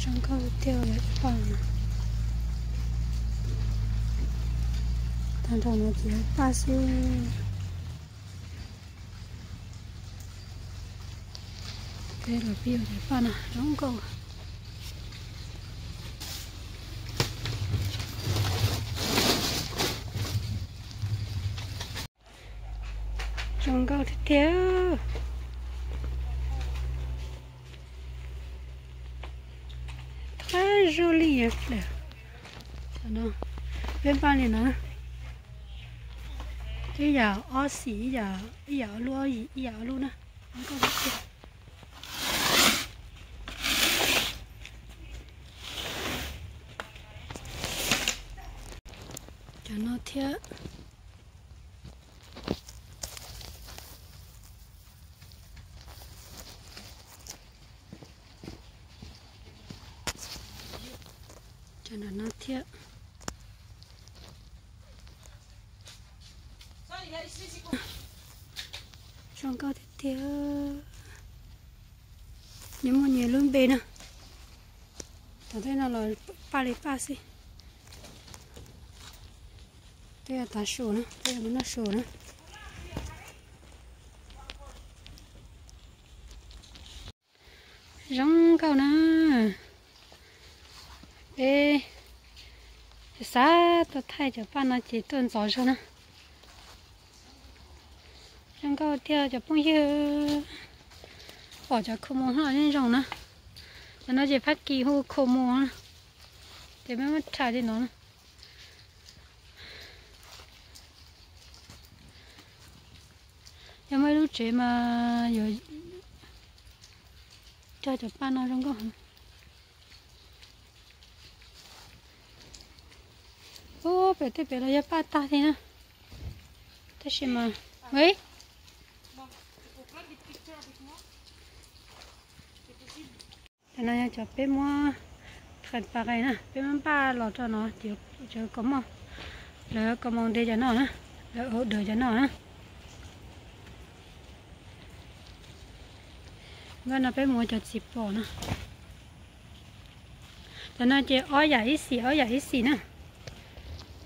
Zoo nkauj tiag tiag, paj no. Tag nrho no ces yog paj xwb. Peb los pib ua cov paj no zoo nkauj. Zoo nkauj tiag tiag. Thab zoo li, peb npaj li no, ib yam ob xim, ib yam ob lub, ib yam ob lub na. Cov no thiab. Cov no thiab. Zoo nkauj tiag tiag. Nws muaj nyias lub npe na. Tom tej no los paj li paj xwb. Tej tav su na, tej noj su na. Zoo nkauj na. Peb xav tuaj thaij cov paj no ces tuaj ntxov zog na. Zoo nkauj tiag cov phooj ywg. Pom cov khau mus hlo yeej zoo na. Cov no ces Fab Kis hu khau mus, ces peb muab thaij li no. Yog muaj ib lub tsev mas yuav cog cov paj no zoo nkauj heev. Ub, pem tej pem los yog paj tag li na. Tab sis mas, cov no yog cov peb muab qhais pas qais na, peb muab npaj los rau no, cov kaus moj, lawv kaus moos nte cov no na, lawv ua daws cov no na. Npaj no peb mus ua cov txiv pos no. Cov no ces ob yam ib xim ob yam ib xim na.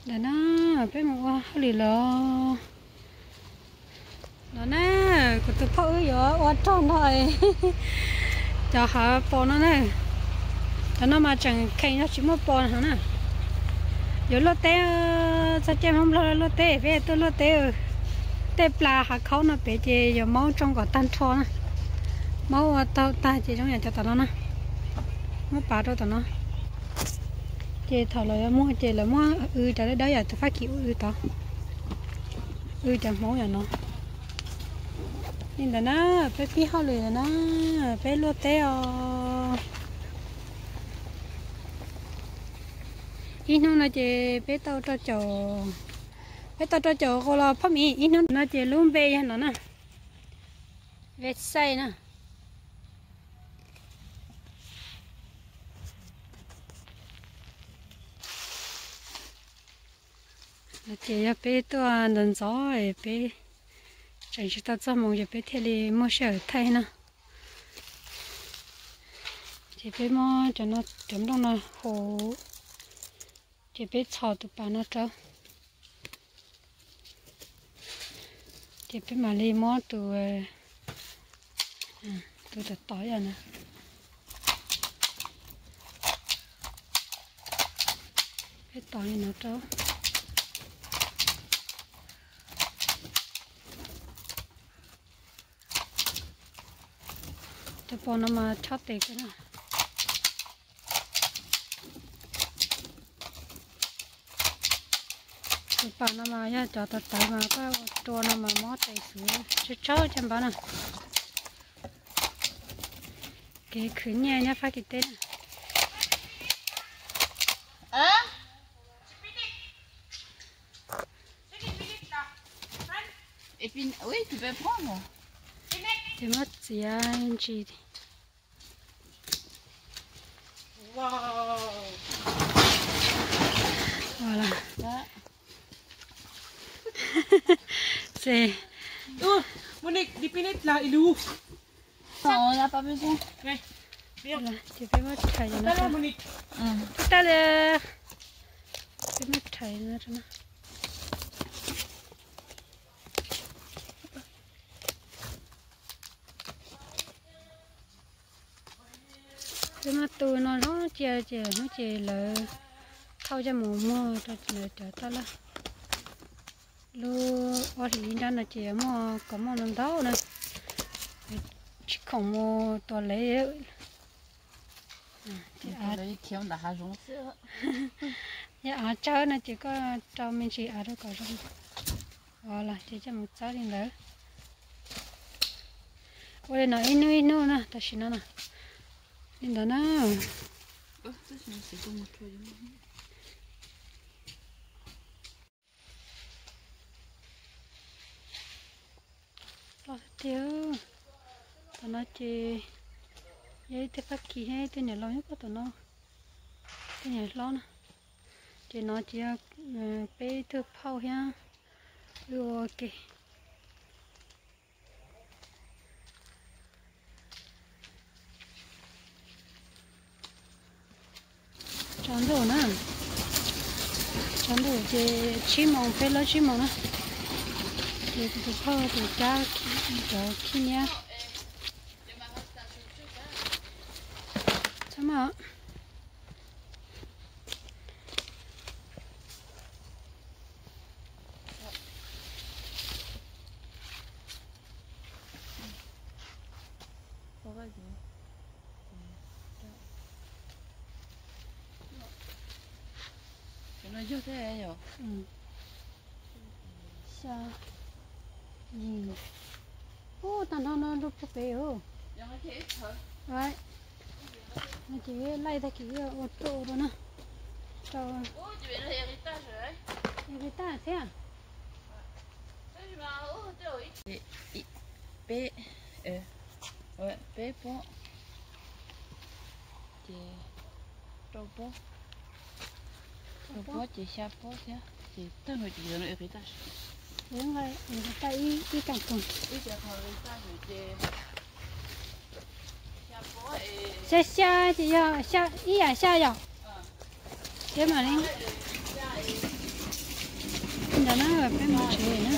Ntawm no peb mus ua hauj lwm los. No na, kuv tus phauj wb yuav ua rog nrog cov hav pos no na. Cov no mas tseem kheev yog tsis muaj pos no na. Yuav luaj teb, txog caij Hmoob Nplog luaj teb peb tuaj luaj teb. Tej plas hav khaub no pem ces yuav maub tsoo kom tag nrho na. Maub ua tau tag ces zoo yam cov tom no na. Muab pav rau tom no. Ces thaum lawv yuav muag ces lawv muab w cov dawb dawb yam tus Fab Kis ua w tod. W cov Hmoob yam no. Li ntawd na, peb pib hauj lwm na, peb luaj teb os. Ib hnub no ces peb tau rau caum, peb tau rau caum qau los phoj miv. Ib hnub no ces lub npe yog no na, Vexai na. Ces yog peb tuaj ntxov ntxov, peb tseem tsis tau txog moos ces peb thiaj li muaj sij hawm thaij na. Ces peb muab cov no, cov nplooj no hau, ces peb txhos tus pas no rau. Ces peb mam li muab tus, tus tom tom yom na, peb tom li no rau. Cov pos no mas chob tes kawg na. Tus pas no mas yog cov tawv tawv mas koj ua rua no mas mob tes xwb, tsaug tsaug caj npab na. Kev khwv nyiaj nyob Fab Kis teb na. Ces muab txiav ntsis. Ces peb muab rhais no, twb tag li, peb muab rhais no rau na. Peb muab tu no zoo cia ces hnub ces lawv thauj coj mus muag rau lawv cov taj laj. Lub ob hlis ib nrab no ces muaj kaus moj ntau ntau na, tsis khoom mus tua lev. Yog av tsawg no ces koj rau me ntsis av rau kom zoo. Los ces coj mus txawb li ntawd. Ua li no ib hnub ib hnub na, tam sim no na. Li ntawd na. Los tiag, tom no ces yog ib tug Fab Kis thiab ib tug niam laus nyob puag tom no, ib tug niam hlob na. Ces no ces yog peb ib tug phauj thiab wb ua ke. Tsaus ntuj na, tsaus ntuj ces tsib moos peb lawb tsib moos na. Ces kuv tus phauj tus cab cov khib niab. Txhob maj. Xya, yim, ub, tag nrho no rau puag pem os. No ces laij tag kis ua rau rau na, rau qis tag thiab. Peb, peb pob, ces rau pob, rau pob ces xya pob thiab, ces tag no ces qis tag, qis tag ib, ib kas koos. Xya xya ces yog xya, ib yam xya yom. Peb mam li ntawd na, peb mus tsev na.